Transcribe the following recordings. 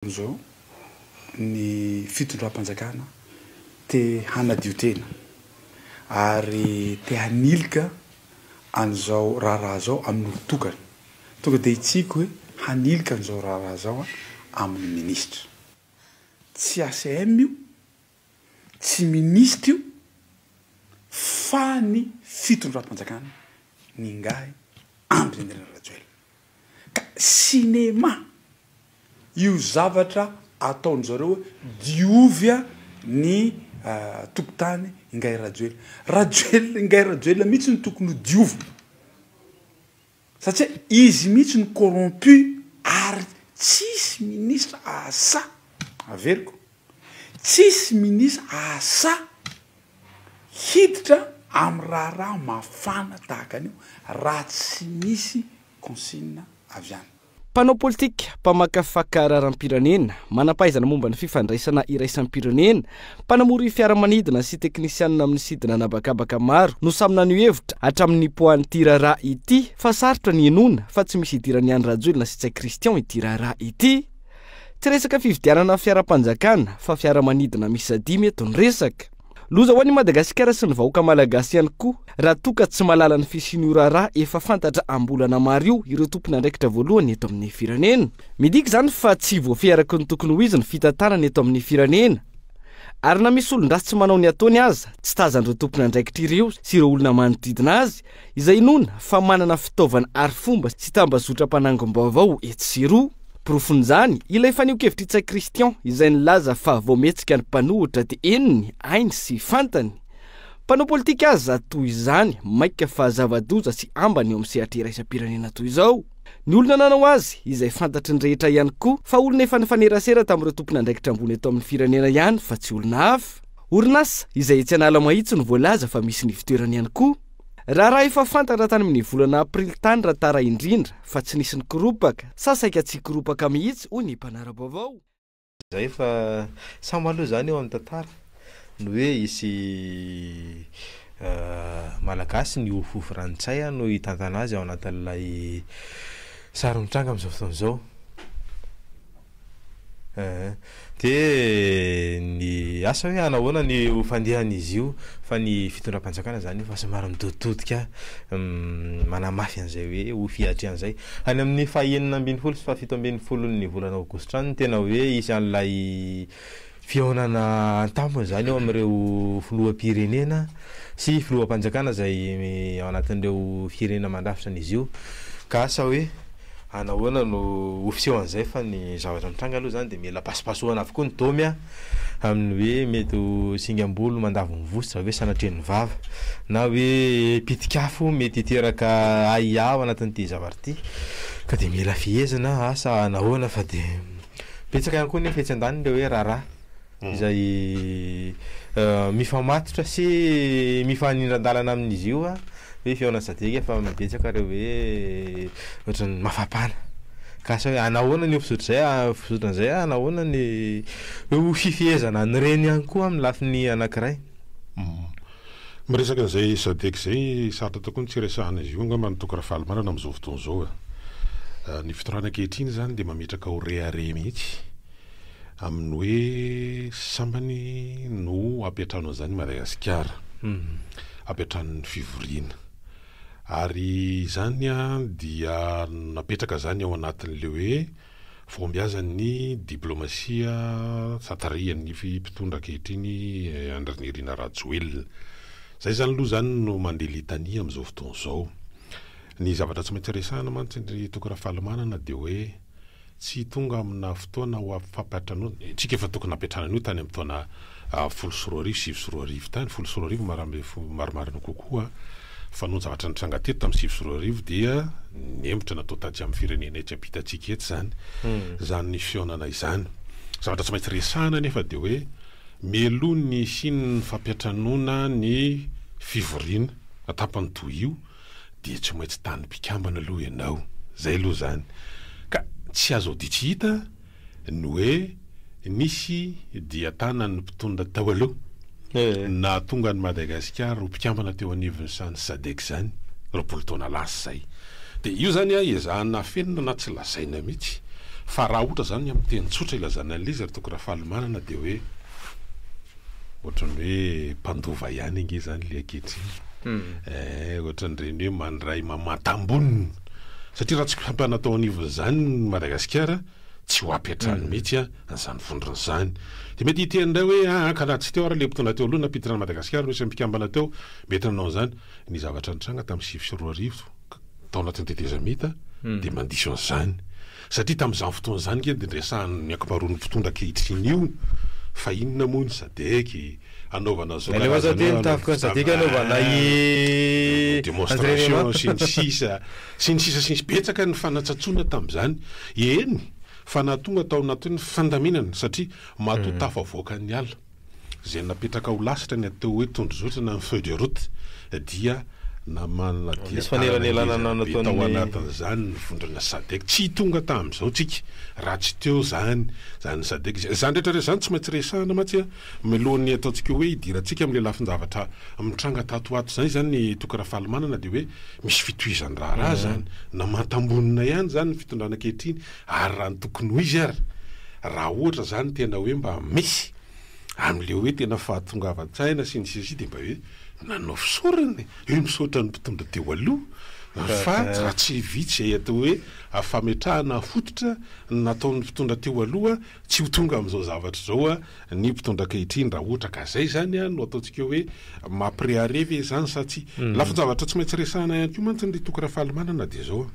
Izao ny fitondram-panjakana te hanadio tena ary te hanilika an'izao raharaha izao amin'olon-tokana. Tonga dia hitsiko hoe hanilika an'izao raharaha izao amin'ny minisitra. Tsy ACM io, tsy minisitra io fa ny fitondram-panjakana, ny ingahy Andry Nirina Rajoelina. Ka cinéma io zavatra ataon-dry zareo hoe diovy ny tokotany Ingahy Rajoelina. Rajoelina, Ingahy Rajoelina mihitsy no tokony ho diovina satria izy mihitsy no corrompu ary tsisy ministre ahasahy, averiko, tsisy ministre ahasahy hiditra amin'ny raharaha mafana tahaka an'io raha tsy misy consigne avy any. Mpanao politika, mpamakafaka raharaham-pirenena, manam-pahaizana momba ny fifandraisana iraisam-pirenena, mpanamory fiaramanidina sy teknisianina amin'ny sidina an'habakabaka maro no samy naneho hevitra hatramin'ny nipoahan'ity raharaha ity fa sarotra ny hinoana fa tsy misy idiran'i Andry Rajoelina sy Ntsay Christian ity raharaha ity. Tsy resaka fividianana fiaram-panjakana fa fiaramanidina miisa dimy eto ny resaka. Loza ho an'i Madagasikara sy ny vahoaka malagasy ihany koa raha toa ka tsy mahalala ny fisian'io raharaha efa fantatra am-bolana maro io ireo tompon'andraikitra voalohany eto amin'ny firenena. Midika izany fa tsy voafehy araka ny tokony ho izy ny fitantanana eto amin'ny firenena. Ary na misy olon-dratsy manao ny ataony aza, tsy tazan'ireo tompon'andraikitra ireo sy ireo olona manodidina azy, izay inoana fa manana fitaovana arifomba sy tambazotra mpanangom-baovao etsy sy eroa. Porofon'izany, ilay fanehoan-kevitr'i Ntsay Christian izay nilaza fa vao mihetsika ny mpanohitra dia henony, hainy sy fantany. Mpanao politika aza toy izany, mainka fa zava-doza sy ambany eo amin'ny sehatra iraisam-pirenena toy izao. Ny olona nanao azy, izay fantatry ny rehetra ihany koa fa olona efa nifanerasera tamin'ireo tompon'andraikitra ambony eto amin'ny firenena ihany fa tsy olona hafa. Orinasa izay etsy Analamahitsy no voalaza fa misy ny fitoerany ihany koa. Raharaha efa fantatra tany amin'ny volana aprily tany raha tara indrindra fa tsy nisy nikoropaka sa saika tsy hikoropaka mihitsy hoy ny mpanara-baovao. Zay fa samy aloha zany eo amin'ny tantara ny hoe hisy Malagasy ny ho fo frantsay no hitantana azy ao anatin'ilay sary mitranga amin'izao fotoana izao. Eeh. Dia ny asa hoe hanahoana ny ho fandehan'izy io fa ny fitondram-panjakana izany efa somary midodidodika manamafy an'izay hoe ho fiatrehana izay. Any amin'ny fahenina ambin'ny folo sy fahafito ambin'ny folon'ny volana aogositra any no tena hoe hisy an'ilay fihaonana an-tampony izany eo amin'ireo filoham-pirenena sy filoham-panjakana izay ao anatin'ireo firenena mandrafitra an'izy io. Ka asa hoe Anahoana no ho fisehoan'izay fa ny zavatra mitranga aloha izany dia mila pasopasohana avokoa ny domy a! amin'ny hoe mety ho singam-bolo mandavo ny vositra ve sanatria ny vava na hoe pitik'afo mety hiteraka ahiahy ao anatin'ity zavatra ity ka dia mila fehezina asa anahoana fa dia betsaka ihany koa nefa etsy andaniny ilay hoe raharaha izay mifamatotra sy mifanindran-dalana amin'izy io hoe fihaonan'ny Sadec fa betsaka ireo hoe ohatran'ny mafapana ka asa hoe anahoana ny ho fizotra izay fizotran'izay anahoana ny hoe ho fifehezana an'ireny ihany koa amin'ny lafiny anankiray. Miresaka an'izay Sadec izay, sarotra tokoa ny tsy hiresahana izy io angamba ny Toky Rafalimanana amin'izao fotoana izao e. Ny fitondrana ankehitriny izany dia mametraka ho rehareha mihitsy amin'ny hoe sambany no hampiantrano an'izany i Madagasikara, hampiantrano ny fivoriana. Ary izany dia napetraka izany ao anatin'ilay hoe fahombiazan'ny diplaomasia tarihan'ny mpitondra ankehitriny Andry Nirina Rajoelina. Izay izany aloha izany no mandeha litania amin'izao fotoana izao. Ny zavatra tsy maintsy resahina mantsy ry Toky Rafalimanana dia hoe tsy tonga amina fotoana ho fampiantranoana, isika efa tokony nampiantrano an'io tany amin'ny taona 2010, 2009 tany, 2010 marimarina kokoa, fa noho ny zavatra nitranga teto tamin'ny 2009 dia nihemotra natao tatsy amin'ny firenena etsy ampitantsika etsy izany izany fihaonana izany. Zavatra tsy maintsy resahana anefa dia hoe mialoha ny hisian'ny fampiantranoana ny fivoriana tapany toy io dia tsy maintsy tany mpikambana aloha ianao. Izay aloha izany. Ka tsy azo adia tsy hita ny hoe nisy dia tanan'ny mpitondra tao aloha nahatonga an'i Madagasikara ho mpikambana teo anivon'izany Sadec izany, 20 taona lasa izay. Dia io izany ezahana afenina na tsy lazaina mihitsy. Fa raha ohatra izany amin'ny teny tsotra ilazana an'ilay izy ry Toky Rafalimanana dia hoe ohatran'ny hoe mpandova ihany ange izany ilay ankehitriny eh, ohatran'ireny hoe mandray mamantam-bonona satria raha tsy mpampianatra tao anivon'izany ny Madagasikara tsy ho ampy hatrany mihitsy an'izany vondrona izany. Dia mety hiteny indray hoe aa ka raha tsy teo ary ilay mpitondra teo aloha nampiditra an'i Madagasikara no isan'ny mpikambana teo mety nanao an'izany. Ny zavatra nitranga tamin'ny 2009 tao anatin'ny tetezamita dia mandiso an'izany. Satria tamin'izany fotoana izany ange dia niresahan'ny ankamaroan'ny mpitondra ankehitriny io fa inona moa ny Sadec, hanaovana izao Aleo aza karazana teny tafiky ny Sadec hanaovana i démonstration sy ny sisa sy ny sisa sy ny Betsaka ny fanatsatsoana tamin'izany. Eny fa nahatonga tao anatin'ny fandaminana satria matoa tafavoaka ny ala. Izay napetraka ho lasitra ny atao hoe tondrozotra na ny feuille de route dia namanana dia Nisy fanelanelanana be tao nataon'ny. anatin'izany ny vondrona Sadec. Tsy tonga tamin'izao tsika raha tsy teo izany izany Sadec. Izany rehetra rehetra izany tsy maintsy resahana mantsy mialohan'ny ataontsika hoe hidirantsika amin'ilay lafin-javatra mitranga tato ho ato izany izany ny Toky Rafalimanana dia hoe misy fitohizan'ny raharaha izany. Namantam-bonona ihany izany ny fitondrana ankehitriny ary raha ny tokony ho izy ary raha ohatra izany tena hoe mba misy amin'ilay hoe tena fahatongavan-tsaina sy ny sisa dia mba hoe nanao fisaorana e, hoe misaotra ny mpitondra teo aloha fa raha tsy vitsy izay atao hoe fametrahana fototra nataon'ny mpitondra teo aloha tsy ho tonga amin'izao zavatra izao ny mpitondra ankehitriny raha ohatra ka izay izany no ataontsika hoe mampirehareha ve izany sa tsia. Lafin-javatra tsy maintsy resahana ihany koa mantsy ry Toky Rafalimanana dia izao.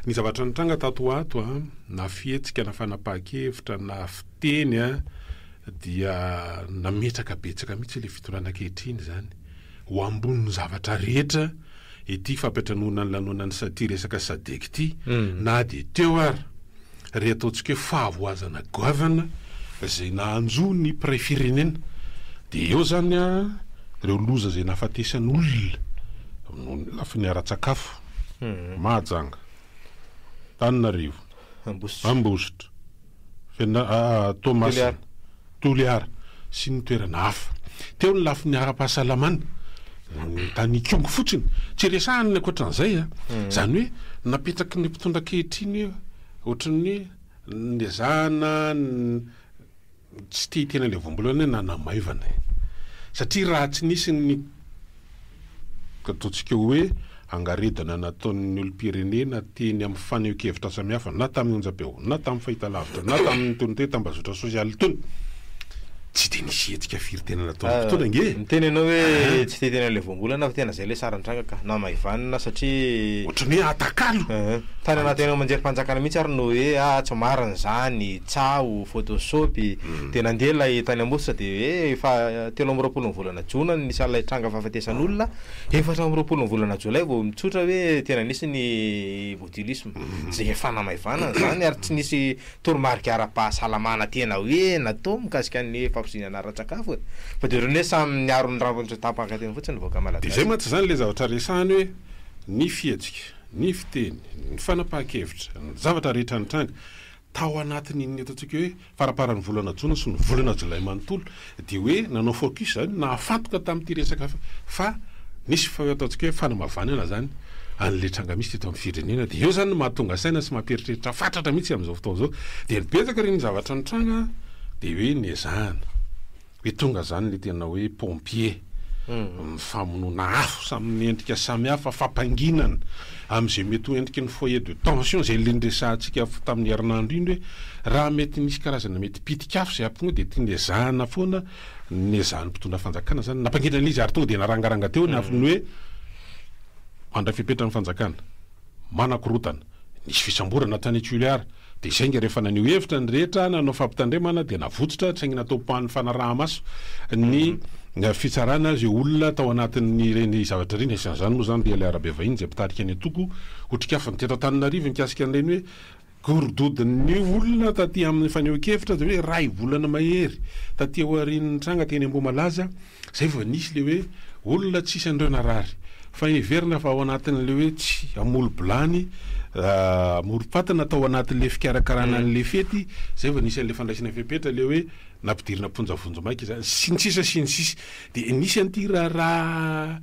Ny zavatra nitranga tato ho ato, na fihetsika na fanapahan-kevitra na fiteny dia nametraka betsaka mihitsy ilay fitondrana ankehitriny izany ho ambonin'ny zavatra rehetra ity fampiantranoana ny lanonan'ny ity resaka Sadec ity na dia teo ary ry ataontsika hoe fahavoazana goavana izay nahanjo ny mpiray firenena dia eo izany ireo loza izay nahafatesan'olona noho ny lafiny ara-tsakafo, Mahajanga, Antananarivo, Ambositra, Toamasina, Toliara sy ny toerana hafa. Teo ny lafiny ara-pahasalamana, ny tany Ikongo fotsiny, tsy resahana ny ankoatran'izay a! Izany hoe napetraky ny mpitondra ankehitriny hoe ohatran'ny hoe nezahana tsy te hiteny an'ilay voambolana hoe nanamaivana e! Satria raha tsy nisy ny ataontsika hoe angaredona nataon'ny olom-pirenena teny amin'ny fanehoan-kevitra samihafa na tamin'ny onjam-peo na tamin'ny fahitalavitra na tamin'ny itony hoe tambazotra sosialy itony, tsy dia nisy hetsika firy tena nataon'ny mpitondra ange e! Miteny ianao hoe tsy te hiteny an'ilay voambolana fa tena izay ilay sary nitranga ka, namaivanina satria. Ohatran'ny hoe atakalo! Tany anaty haino aman-jerim-panjakana mihitsy ary no hoe ah tsy marina izany, tsaho, photoshop, dia nandeha ilay tany Ambositra dia hoe efa 23 ny volana jona no nisy an'ilay tranga fahafatesan'olona, 24 ny volana jolay vao mitsotra hoe tena nisy ny botulisme, izay efa fanamaivanana izany ary tsy nisy toromarika ara-pahasalamana tena hoe natao mikasika ny fampizinana ara-tsakafo e! Fa dia ohatran'ny hoe samy niaro ny rambony tsy ho tapaka teny fotsiny ny vahoaka Dia izay malagasy. mantsy izany ilay zavatra resahana hoe ny fihetsika, ny fiteny, ny fanapahan-kevitra, ny zavatra rehetra nitranga tao anatin'iny ataontsika hoe faramparan'ny volana jona sy ny volana jolay manontolo dia hoe nanao focus izany, nahafantoka tamin'ity resaka fa nisy ataontsika hoe fanamavanana izany an'ilay tranga misy teto amin'ny firenena. Dia eo izany no mahatonga saina sy mampieritreritra fatratra mihitsy amin'izao fotoana izao. Dia ny betsaka ireny zavatra nitranga dia hoe nezahana. Hoe tonga zany le tena hoe pompier, ny famonoana afo samy endrika samihafa, fampanginana amin'izay mety ho endriky ny foyer de tension izay le niresahantsika tamin'ny herinandro iny hoe raha mety misy karazana mety pitik'afo izay hamptonga dia tia nezahana foana, nezahan'ny mpitondra fanjakana zany nampanginana izy ary tonga dia narangaranga teo ny afon'ny hoe mandray fepetra ny fanjakana, manakorontana, nisy fisamborana tany Tuléar. Dia saingy rehefa naneho hevitra ny rehetra, nanao fampitandremana dia navotsotra saingy natao mpan'ny fanaraha-maso ny fitsarana izay olona tao anatin'ireny zavatra ireny. Anisan'izany moa izany ry Alain Rabevahiny izay mpitarika ny antoko Otrikafo ny teto Antananarivo mikasika an'ireny hoe gorododin'ny olona taty amin'ny fanehoan-kevitra dia hoe iray volana mahery taty aorian'ny tranga teny Ambohimalaza. Zay vao nisy le hoe olona tsisy an'ireo narary fa heverina fa ao anatin'le hoe tsy hamolo-bilany hamorom-patana tao anatin'le fikarakarana an'le fety zay vao nisy an'le fandraisana fepetra le hoe nampidirina am-ponja vonjimaika izany sy ny sisa sy ny sisa de nisy an'ity raharaha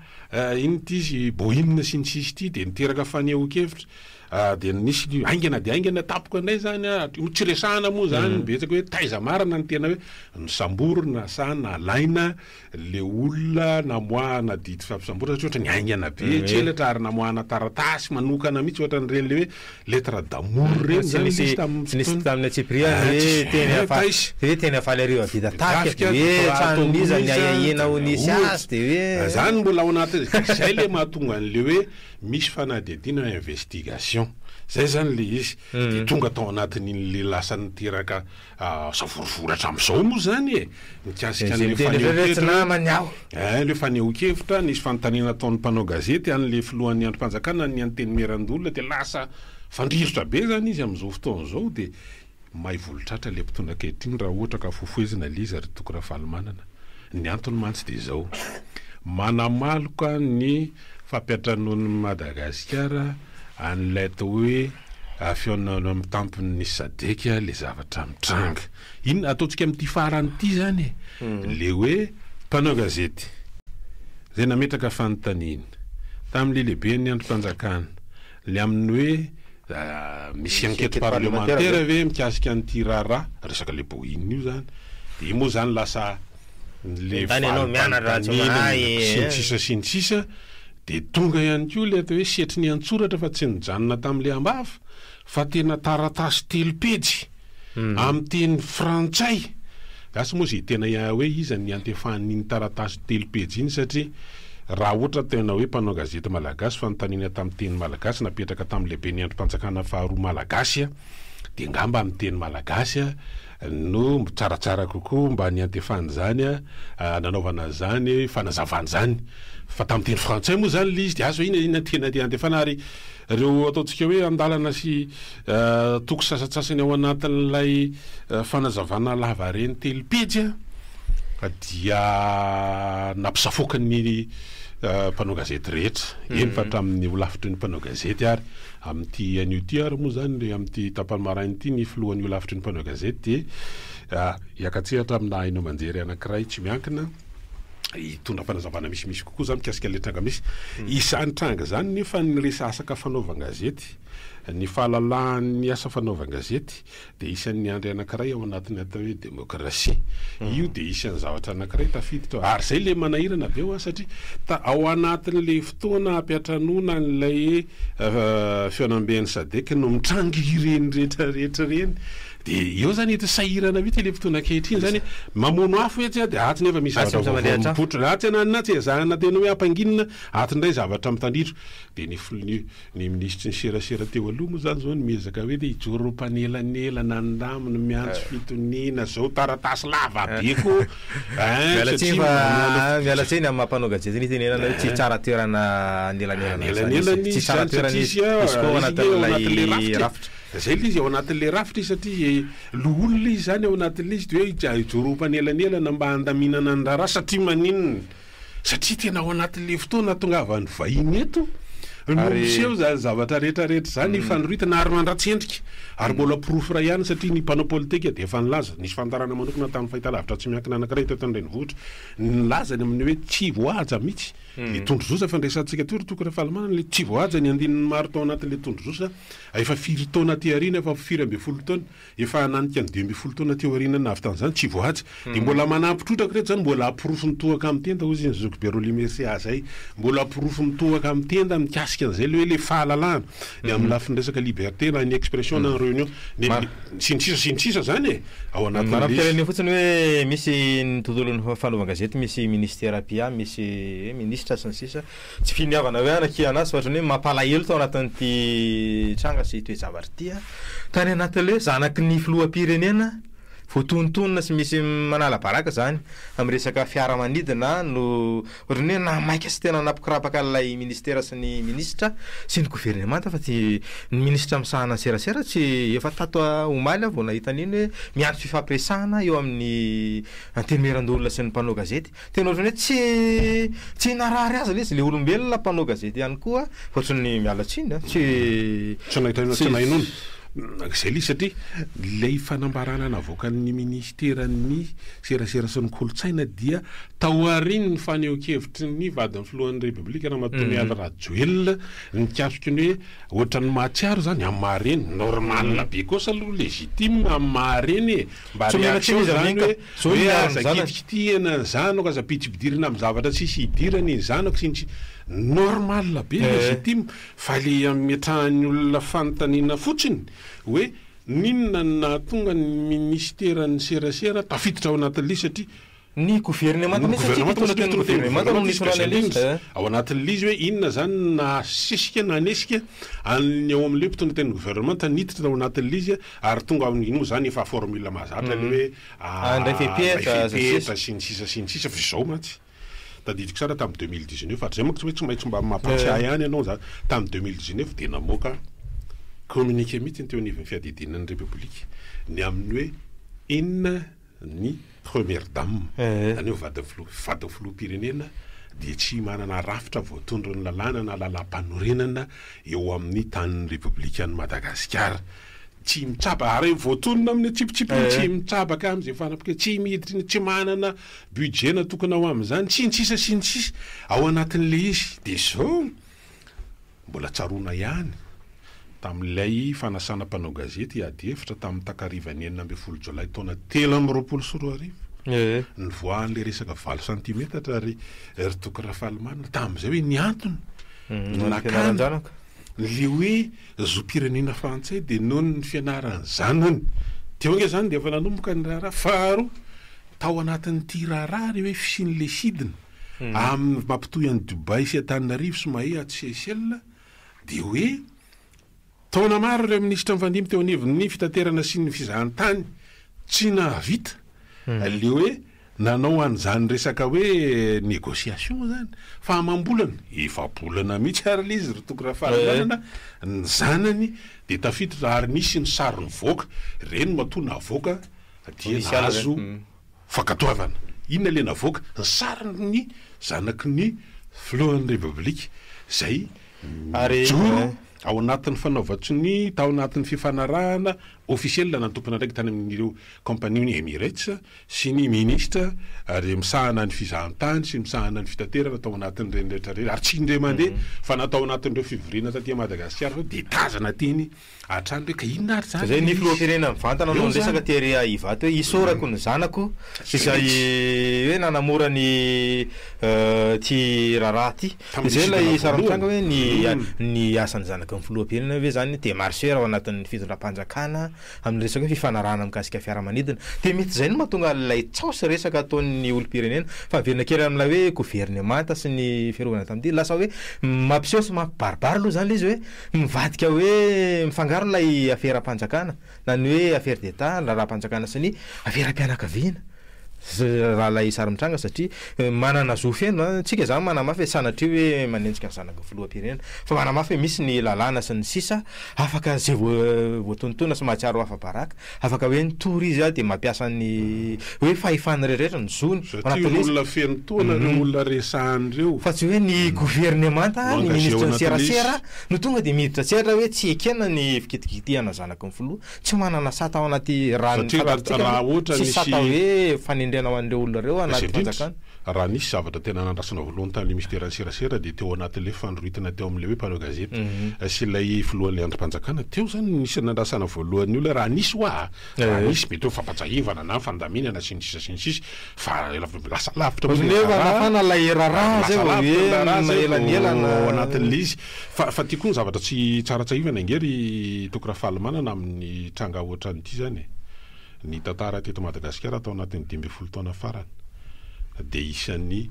inona ity izy Boeing sy ny sisa ity de niteraka fanehoan-kevitra. Dia nisy haingana dia haingana tampoka indray izany, tsy resahana moa izany, betsaka hoe taiza marina ny tena hoe nosamborina sa nalaina le olona namoahana didy fampisamborana satria ohatran'ny haingana be tselatra ary namoahana taratasy manokana mihitsy ohatran'ireny le hoe lettre d'amour ireny zany izy tamin'ny Tsy nisy tamin'ny antsipiriany hoe teny afa hoe teny Afaliarivo vita tafika de hoe tranon'iza ny ahiahiana ho nisy azy de hoe Zany mbola ao anatin'ny zay le mahatonga an'le hoe misy fanadihadiana investigation zay zany le izy de tonga tao anatin'iny le lasa niteraka Savorovoro hatramin'izao moa izany e! Mikasika an'ilay fanehoan-kevitra hoe, ilay fanehoan-kevitra, nisy fanontaniana nataon'ny mpanao gazety an'ilay filohan'ny andrim-panjakana ny Antenimierandoholona dia lasa fandrirotra be izany izy amin'izao fotoana izao dia may volotratra ilay mpitondra ankehitriny raha ohatra ka fofohezina ilay izy ry Toky Ravalomanana. Ny antony mantsy dia izao, manamaloka ny fampiantranoan'i Madagasikara an'ilay atao hoe fihaonana amin'ny tampon'ny Sadec ilay zavatra mitranga. Inona ataontsika amin'ity farany ity izany e? Ilay hoe mpanao gazety izay nametraka fanontaniana tamin'ilay lehiben'ny andrim-panjakana ilay amin'ny hoe misy enquête parlementaire ve mikasika an'ity raharaha, resaka ilay Boeing io izany, dia io moa izany lasa le valim-panontaniana sy ny sisa sy ny sisa dia tonga ihany koa ilay atao hoe setriny an-tsoratra fa tsy nijanona tamin'ilay am-bava fa tena taratasy telopejy amin'ny teny frantsay. Asa moa izay tena hoe iza no niantefan'iny taratasy telopejy iny satria raha ohatra tena hoe mpanao gazety malagasy fanontaniana tamin'ny teny malagasy napetraka tamin'ny lehiben'ny andrim-panjakana faharoa malagasy dia angamba amin'ny teny malagasy no tsaratsara kokoa mba niantefana izany nanaovana an'izany fanazavana izany fa tamin'ny teny frantsay moa izany ilay izy dia azo hoe inona tena niantefana ary ireo ataontsika hoe andalana sy toko sasantsasany ao anatin'ilay fanazavana lavareny telopejy dia nampisafoaka ny mpanao gazety rehetra eny fa hatramin'ny holafitry ny mpanao gazety ary Amin'ity anio ity ary moa izany, amin'ity tapany maraina ity, ny filohan'ny holafitry ny mpanao gazety dia hiaka-tsehatra amina haino aman-jery anankiray tsy miankina, hitondra fanazavana misimisy kokoa izany mikasika ilay tranga misy. Izany tranga izany nefa ny resasaka fanaovan-gazety, ny fahalalahan'ny asa fanaovan-gazety, dia isan'ny andry anankiray ao anatin'ny atao hoe demokrasia. Io dia isan'ny zavatra anankiray tafiditra ao. Ary izay ilay manahirana be hoa satria ta ao anatin'ilay fotoana hampiantranoana an'ilay fihaonamben'ny Sadec no mitranga ireny rehetra rehetra ireny. Dia eo izany eto sahirana mihitsy ilay mpitondra ankehitriny izany mamono afo etsy dia atsy nefa misy zavatra vaovao mipoitra. Atsy ananona atsy ezahana tena hoe ampanginina, atsy indray zavatra mitandrindro. Dia ny Ny minisitry ny serasera teo aloha moa izany izao no miezaka hoe te hijoro ho mpanelanelana ny lamina, miantso fitoniana, izao taratasy lava be koa ein, Miala tsiny satria fa manana miala tsiny amin'ny maha mpanao gazety ny itenenana hoe tsy tsara toerana anelanelana an'izany anelanelana izy, tsy izy tsara izany toerana satria izy, izy a, izy koa ao izy nge ao anatin'ilay anatin'ilay rafitra e, rafitra. zay ilay izy ao anatin'ilay rafitra izy satria loholona izy izany ao anatin'ilay izy dia hoe hijoro ho mpanelanelana mba handaminana ny raharaha satria maninona? Satria tena ao anatin'ilay fotoana ahatongavan'ny vahiny eto no miseho izany zavatra rehetra rehetra izany, ifanoritana ary mandratsy endrika. Ary mbola porofo iray ihany satria ny mpanao politika dia efa nilaza, nisy fandaharana manokana tamin'ny fahitalavitra tsy miankina anankiray teto an-drenivohitra, nilaza ny amin'ny hoe tsy voahaja mihitsy ilay tondrozotra fandraisantsika teo ry Toky Rafalimanana, ilay tsy voahaja ny andininy maro tao anatin'ilay tondrozotra efa firy taona aty aoriana, efa firy ambin'ny folo taona. Efa hananika ny 15 taona teo aoriana nahavitan'izany, tsy voahaja. Dia mbola manampy trotraka ireto izany, mbola porofo mitohaka amin'ny tenda, hozy ny zokibe Rolly Mercia izay. Mbola porofo mitohaka amin'ny tenda mikasika an'izay ilay hoe ilay fahalalahana, ny amin'ny lafiny resaka liberté na ny expression na ny réunion, ny sy ny sisa sy ny sisa izany e! Ao anatin'ilay Manampy izy. kely an'io fotsiny hoe misy ny tontolon'ny fanaovan-gazety, misy ministera mpiahy, misy minisitra sy ny sisa. Tsy finiavana hoe hanakiana azy fa ohatran'ny hoe mampalahelo tao anatin'ity tranga sy toe-javatra ity aho. Tany anatin'ilay hoe zanaky ny filoham-pirenena voatonontonona sy misy manala baraka izany amin'ny resaka fiaramanidina no ohatran'ny hoe nahamaika sy tena nampikorapaka an'ilay ministera sy ny minisitra sy ny governemanta fa tsy ny minisitra misahana ny serasera tsy efa tato omaly aho vao nahita an'iny hoe miantso fifampiresahana eo amin'ny antenimierandoholona sy ny mpanao gazety. Tena ohatran'ny hoe tsy tsy narary azy ilay izy, ilay olombelona mpanao gazety ihany koa, ohatran'ny miala tsiny an, tsy Tsy nahita inona, tsy nahenoana. Izay ilay izy satria ilay fanambarana navoakan'ny minisiteran'ny serasera sy ny kolontsaina dia taorian'ny fanehoan-kevitry ny vadin'ny filohan'ny Repoblika Ramatoa Mialy Rajoelina nikasika ny hoe ohatran'ny mahatsiaro izany amin'ny maha reny, normal be kosa aloha légitime amin'ny maha reny e, mba réaction izany hoe hoe aza kitikitihana ny zanako, aza ampidipidirina amin'ny zavatra tsisy idirany ny zanako sy ny sisa, normal be, légitime. Fa le ametrahan'ny olona fanontaniana fotsiny hoe n'inona no nahatonga ny minisiteran'ny serasera tafiditra ao anatin'ilay izy satria Ny governemanta ny mihitsy satria governemanta mpitondra satria teny mpitondra teny governemanta no governemanta izy ka nitondrana izay ilay izy indrindra eh. ao anatin'ilay izy hoe inona izany no nahasesika nanesika an'ny ao amin'ilay mpitondra teny governemanta niditra tao anatin'ilay izy ary tonga amin'ny iny moa izany efa formule mahazatra ilay hoe Handray handray fepetra sy ny sisa. fepetra sy ny sisa sy ny sisa fa izao mantsy Tadidiko tsara tamin'ny 2019, hatrizay manko tsy hoe tsy maintsy mba mampatsiahy ihany ianao zany, tamin'ny 2019 dia namoaka communiqué mihitsy ny teo anivon'ny fiadidiana ny Repoblika ny amin'ny hoe inona ny première dame, izany hoe vadin'ny filoha, vadin'ny filoham-pirenena dia tsy manana rafitra voatondron'ny lalàna na lalàmpanorenana eo amin'ny tanin'ny Repoblikan'i Madagasikara. Tsy mitsaba ary voatonona amin'ny antsipitsipiny, tsy mitsabaka amin'izay fanapika, tsy miditra, tsy manana budget natokana ho amin'izany, sy ny sisa sy ny sisa ao anatin'ilay izy. Dia izao, mbola tsaroana ihany, tamin'ilay fanasana mpanao gazety hiady hevitra tamin'ny takarivan'ny 16 jolay taona 2023, nivoahan'ilay resaka valo santimetatra ry ry Toky Rafalimanana, tamin'izay hoe ny antony nakana ilay hoe Zom-pirenena frantsay dia noho ny fianaran'ny zanany. Teo ange izany dia efa nanomboka ny raharaha. Faharoa, tao anatin'ity raharaha ilay hoe fisian'ilay sidina amin'ny mampitohy an'i Dubaï sy Antananarivo sy Mahé atsy Seychelles dia hoe taona maro ireo minisitra nifandimby teo anivon'ny fitaterana sy ny fizahantany tsy nahavita ilay hoe Nanao an'izany resaka hoe négociation zany fa amam-bolana, efa-bolana mihitsy ary ilay izy ry Toky Rafalimanana, ny zanany dia tafiditra ary nisy ny sary nivoaka, ireny matoa navoaka dia nahazo fankatoavana. Inona ilay navoaka? Ny sarin'ny zanaky ny filohan'ny Repoblika izay mijoro ao anatin'ny fanaovan-tsonia tao anatin'ny fifanarahana officiel na ny tompon'andraikitra tany amin'ireo kaompania ny Emirates sy ny minisitra ary misahana ny fizahantany sy misahana ny fitaterana tao anatin'ireny rehetra ireny ary tsy indray mandeha fa na tao anatin'ireo fivoriana taty Madagasikara ireo dia tazana teny hatrany hoe ka inona ary izany Izay ilay ny izy? filoham-pirenena mivantana no Eo niresaka izany. tery Ivato hoe isaorako ny zanako izay hoe nanamora ny ity raharaha ity. Tamin'ny Izay ilay sidina sary mitranga voalohany. hoe ny ny asan'ny zanaky ny filoham-pirenena ve izany démarcheur ao anatin'ny fitondram-panjakana Amin'ny resaka hoe fifanarahana mikasika fiaramanidina. Dia mety izay no mahatonga an'ilay tsaho sy resaka ataon'ny olom-pirenena. Fa miverina kely amin'ilay hoe governemanta sy ny fiarovana tamin'ity, lasa hoe mampiseho sy mampibaribary aloha izany ilay izy hoe mivadika hoe mifangaro ilay aferam-panjakana na ny hoe affaire d'Etat, ny raharaham-panjakana sy ny aferam-pianakaviana. Raha ilay sary mitranga satria manana zo feno an, tsika izany manamafy hoe sanatria hoe manenjika ny zanaky ny filoham-pirenena fa manamafy hoe misy ny lalàna sy ny sisa afaka izay voatonontonona sy mahatsiaro ho afa-baraka afaka hoe nitory izy dia mampiasa ny hoe fahefany rehetra ny zony ao Satria anatin'ilay izy. olona feno taona ireo olona resahany ireo. Fa tsy hoe ny governemanta, No ny engagé ao minisitry ny anatin'ilay izy. serasera no tonga dia miditra an-tsehatra hoe tsy ekena ny fikitikitihana zanaky ny filoha. Tsy manana sata ao anaty raha ny Satria raha fantatsika raha aloha, ohatra tsisy nisy sata hoe fanendrena ho an'ireo olona ireo Izay anaty indrindra, fanjakana. raha nisy zavatra tena nandrasana voalohany tamin'ilay minisiteran'ny serasera dia teo anatin'ilay fandroritana teo amin'ilay hoe mpanao gazety sy ilay filohan'ilay andrim-panjakana, teo izany no nisy nandrasana voalohany ny olona, raha nisy hoa a, raha nisy mety hoe fampatsiahivana na fandaminana sy ny sisa sy ny sisa fa lasa lavitra moa ilay Nefa raharaha, nafana ilay raharaha lasa zay vao lavitra hoe ilay raharaha zay vao naelanelana. ao anatin'ilay izy. Fa fa ty koa ny zavatra tsy tsara tsiahivana ange ry Toky Rafalimanana amin'ny tranga ohatran'ity zany e! Ny tantara teto Madagasikara tao anatin'ny 15 taona farany dia isan'ny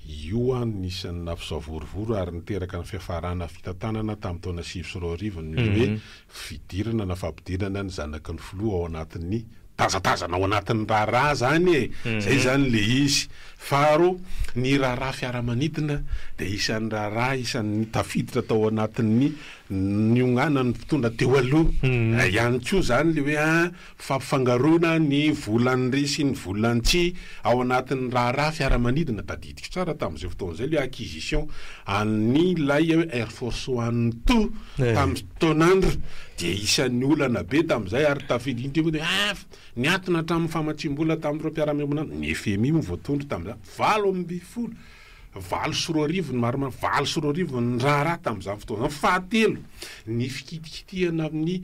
io an isan'ny nampisavorovoro ary niteraka ny fiafarana fitantanana tamin'ny taona 2009 ny hoe fidirana na fampidirana ny zanaky ny filoha ao anatin'ny Tazatazana ao anatin'ny raharaha zany e! Zay zany le izy. Faharoa, ny raharaha fiaramanidina dia isan'ny raharaha isan'ny tafiditra tao anatin'ny nionganan'ny mpitondra teo aloha ihany koa zany le hoe an, fampifangaroana ny volan'ny sy ny volan'ny tsy ao anatin'ny raharaha fiaramanidina. Tadidiko tsara tamin'izay fotoana izay le acquisition an'ilay Air Force One two tamin'ny fotoan'andro. Dia isan'ny olana be tamin'izay ary tafiditra iny hoe ah, niatona hatramin'ny famatsiam-bola tamin'ireo mpiara-miombon'antoka, ny FMI moa voatondro tamin'izany, 2018, 2008 ny marimarina, 2008 ny raharaha tamin'izany fotoana izany. Fahatelo, ny fikitikitihana amin'ny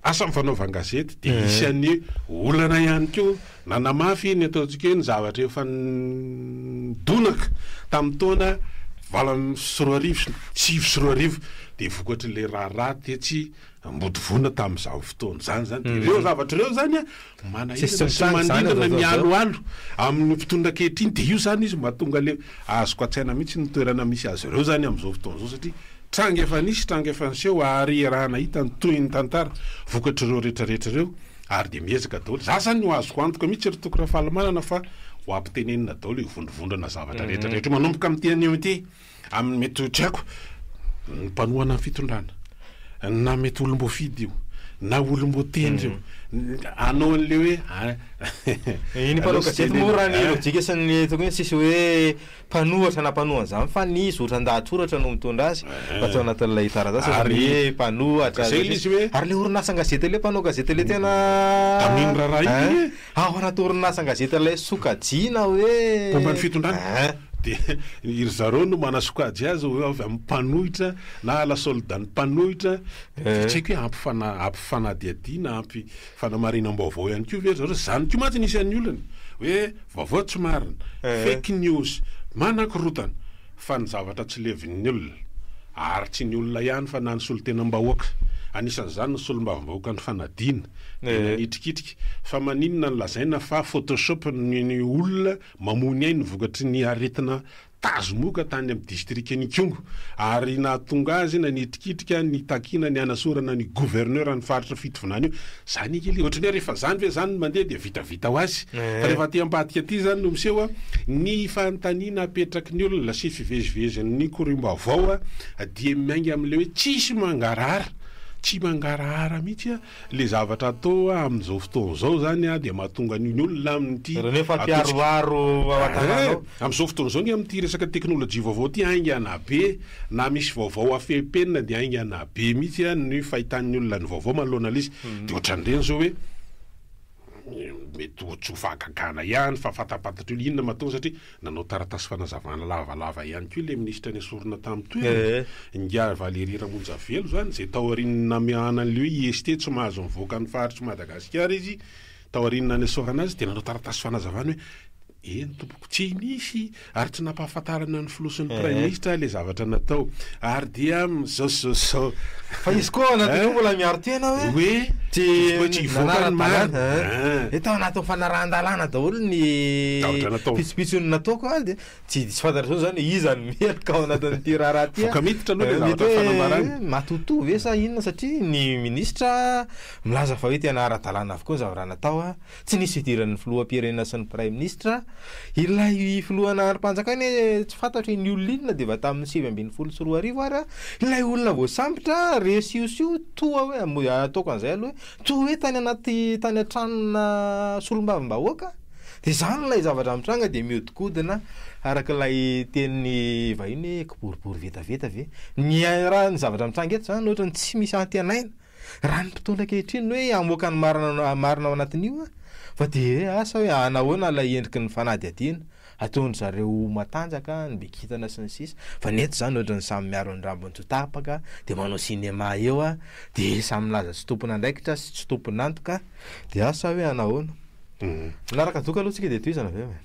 asa fanaovan-gazety dia isan'ny olana ihany koa nanamafy ny ataontsika hoe ny zavatra efa nidonaka tamin'ny taona 2008 sy 2009 dia vokatr'ilay raharaha tetsy Ambodivona tamin'izany fotoana izany izany. Dia ireo zavatra ireo izany an, manahirana sy manindrona mialoalo amin'ny mpitondra ankehitriny. Dia io izany izy mahatonga ilay azoko an-tsaina mihitsy ny toerana misy azy ireo izany amin'izao fotoana izao satria tranga efa nisy, tranga efa niseho ary raha nahita ny tohin'ny tantara vokatr'ireo rehetrarehetra ireo ary dia miezaka daholo. Za izany no azoko antoka mihitsy ry Toky Rafalimanana fa ho ampitenenina daholo io vondrovondrona zavatra rehetrarehetra io manomboka amin'ity anio ity. Amin'ny mety ho tsy haiko, ny mpanohana ny fitondrana, na mety olom-boafidy io, na olom-boatendry io, hanao an'le hoe Ny mpanao gazety moa raha ny lojika sy ny tokony hoe tsisy hoe mpanohatra na mpanohana izany fa ny zotran-dahatsoratra no mitondra azy fa tsy ao anatin'ilay taratasy fa ny hoe mpanohatra Zay ilay izy hoe ary ilay orinasan-gazety ilay mpanao gazety ilay tena Tamin'iny raharaha iny anie. Ao anaty orinasan-gazety ilay sokajiana hoe Mpomba ny fitondrana. Dia ry zareo no manasokajy azy hoe avy amin'ny mpanohitra na à la solde ny mpanohitra. Dia tsy haiko hoe ampy fana- ampy fanadihadiana, ampy fanamarinam-baovao ihany koa ve ry zareo? Izany koa mantsy no isan'ny olana, hoe vaovao tsy marina, fake news, manakorontana. Fa ny zavatra tsy levin'ny olona, ary tsy ny olona ihany fa na ny solontenam-bahoaka, anisan'izany ny solombavambahoakan'i Fanadina, dia nanitrikitrika fa maninona no lazaina fa photoshop ny olona Mamoy ny ainy vokatry ny aretina tazomoka tany amin'ny distrikan'Ikongo ary nahatonga azy nanitrikitrika nitakiana ny hanasorana ny gouverneur ny faritra Fitovinany io. Zany ange le ohatran'ny hoe rehefa zany ve zany no mandeha dia vitavita ho azy. Fa rehefa aty ambadika aty zany no miseho ny fanontaniana apetraky ny olona sy fivezivezin'ny koriam-baovao dia miainga amin'ilay hoe tsisy mangarahara, tsy mangarahara mihitsy. Le zavatra atao amin'izao fotoana izao zany dia mahatonga ny olona amin'ity Ireo nefa mpiaroaro ao an-tanàna ao. Amin'izao fotoana izao nge amin'ity resaka teknolojia vaovao ity haingana be na misy vaovao afempenina dia haingana be mihitsy ny fahitan'ny olona ny vaovao manoloana ilay izy. Dia ohatran'ireny izao hoe mety ho tsy ho fahagagana ihany fa fantapantatry ny olona inona mahatonga satria Nanao taratasy fanazavana lavalava ihany koa ilay minisitra nesorina tamin'ny toerany, Ingahy Valéry Ramonjavelo izany, izay taorian'ny nameahana an'ilay hoe IST tsy mahazo mivoaka ny faritr'i Madagasikara izy, taorian'ny nanesorana azy dia nanao taratasy fanazavana hoe eny tompoko, tsy nisy ary tsy nampahafantarana ny filoha sy ny praiminisitra ilay zavatra natao ary dia izao sy izao sy izao. Fa izy koa ao anatin'io mbola miaro tena hoe hoe tsy tsy hivoaka ny marina. Hoe tao anatin'ny fanarahan-dalàna daholo ny Zavatra natao. pitsopitsony nataoko a, dia tsy tsy fantatra intsony zany hoe iza no meloka ao anatin'ity raharaha ity a. Voka miditra aloha ilay Mety zavatra hoe fanambarana. matotoa ve sa inona satria ny minisitra milaza fa hoe tena ara-dalàna avokoa ny zavatra natao a. Tsy nisy idiran'ny filoham-pirenena sy ny praiminisitra. Ilay filohana andrim-panjakana anie tsy fantatro iny olona iny na dia efa tamin'ny 2019 ary ilay olona voasambotra re siosio toa hoe moa ataoko an'izay aloha hoe toa hoe tany anaty tany an-tranona solombavambahoaka. Dia izany ilay zavatra mitranga dia mihodinkodina araka ilay tenin'ny vahiny hoe kiboribory vetaveta ve. Ny raha ny zavatra mitranga eto izany ohatran'ny tsy misy antenaina. Raha ny mpitondra ankehitriny no hoe hamoaka ny marina marina ao anatin'io an, fa dia hoe asa hoe hanahoana ilay endriky ny fanadihadiana, ataon-dry zareo ho matanjaka ny be kintana sy ny sisa, fa ny eto izany ohatran'ny samy miaro ny rambony tsy ho tapaka, dia manao cinéma eo an, dia samy milaza tsy tompon'andraikitra sy tsy tompon'antoka, dia asa hoe hanahoana. Manaraka doka aloha tsika dia tohizana avy eo e.